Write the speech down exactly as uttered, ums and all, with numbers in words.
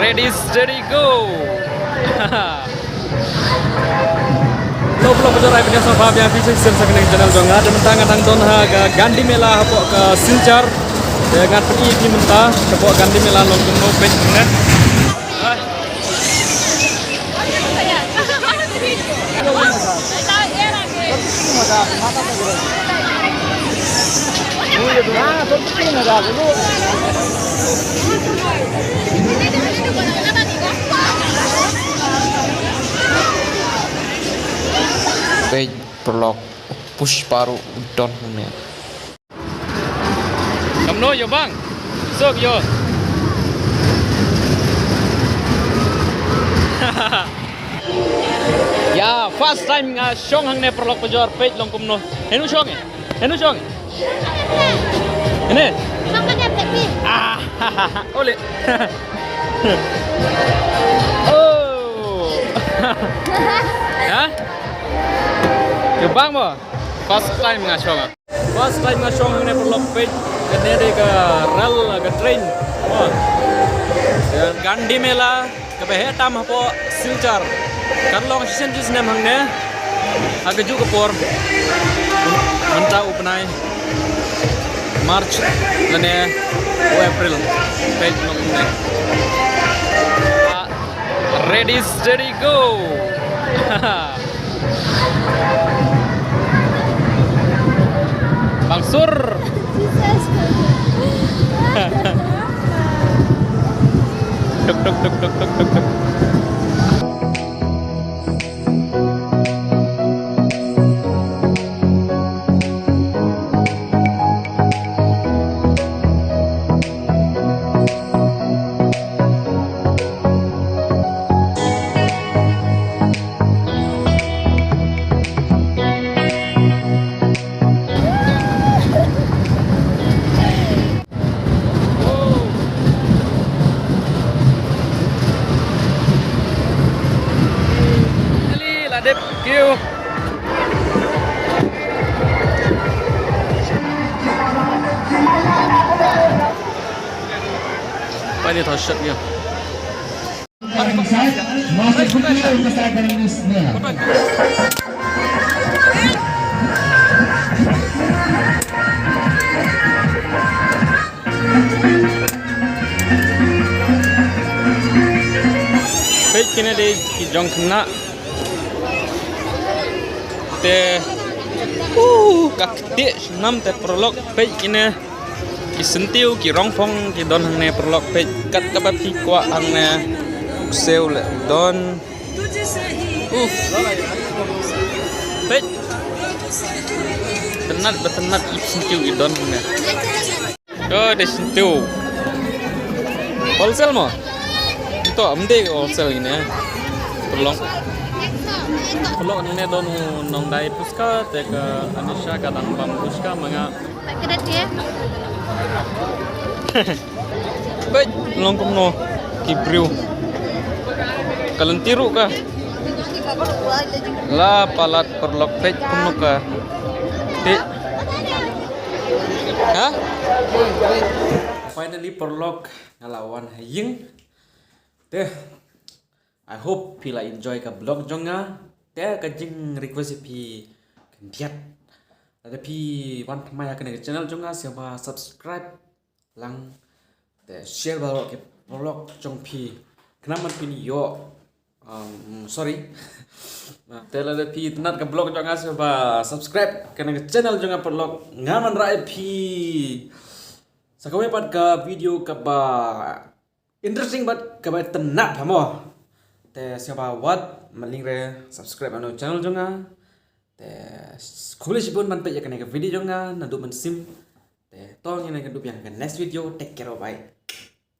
Ready, steady, go. Hello, hello, paralok, ai pynïasoh bha ïa phi shisien sha kane ka channel jong nga. Te mynta nga dang don ha ka Gandhi Mela hapoh ka Silchar. Te ngan pyni ïa phi mynta shapoh Gandhi Mela long kumno, peit ne. Peit paralok, Pushpa ruh don hangne. Kamno ïoh bang? Suk ïoh. Ya, first time nga shong hangne paralok pajor, peit long kumno. Heno shong eh? Heno shong? Hene? Ah, ole. Oh. Ha? Ïoh bang mo? First time nga shong. First time nga shong hangne paralok, peit, kane dei ka rel, ka train. Oh. Gandhi Mela kaba heh tam hapoh Silchar. Kan long shisien shisnem hangne ha kajuh ka por. Mynta u bnai March lane u April. Peit long hangne. Ready, steady, go. Bang sur. Tuk, tuk, tuk, tuk, tuk, tuk, tuk. Finally, la dep kiew. Peit ni, thaw shot ïa. Peit kine dei ki jong khynnah. Te, uh, ka ktieh shnam te paralok, peit kine. Ki syntiew, ki rongphong, ki don hangne paralok, peit kat kaba phi kwah hangne. Sew leh don. Uf. Peit. Tynnat ba tynnat ki syntiew ki don hangne. To dei syntiew. Wholesale mo? To ym dei wholesale ine. Paralok. Paralok hangne don u nongdai puska, te ka Anisha ka dang bam puska ma nga. Peit, long kumno ki briew. Ka lynti ruh ka la palat paralok, peit kumno ka. Te. Ha? Finally paralok nga la wan ha ïing. Te. I hope phi la enjoy ka vlog jong nga. Te ka jing request ïa phi khyndiat. Lada phi wan thymmai ha kane ka channel jong nga, sngewbha subscribe lang. Te share baroh ki vlog jong phi. Khnang ban phin ïoh. Um, sorry. Te lada phi tynnat ka vlog jong nga, sngewbha subscribe kane ka channel jong nga paralok. Nga wanrah ïa phi sa kawei pat ka video kaba interesting bad kaba tynnat ha mo. Te sngewbha wat malieng re subscribe ïa u channel jong nga. Te khublei shibun ban peit ïa kane ka video jong nga naduh mynsiem. Te to ngin ïa kynduh biang ha ka next video. Take care, bye.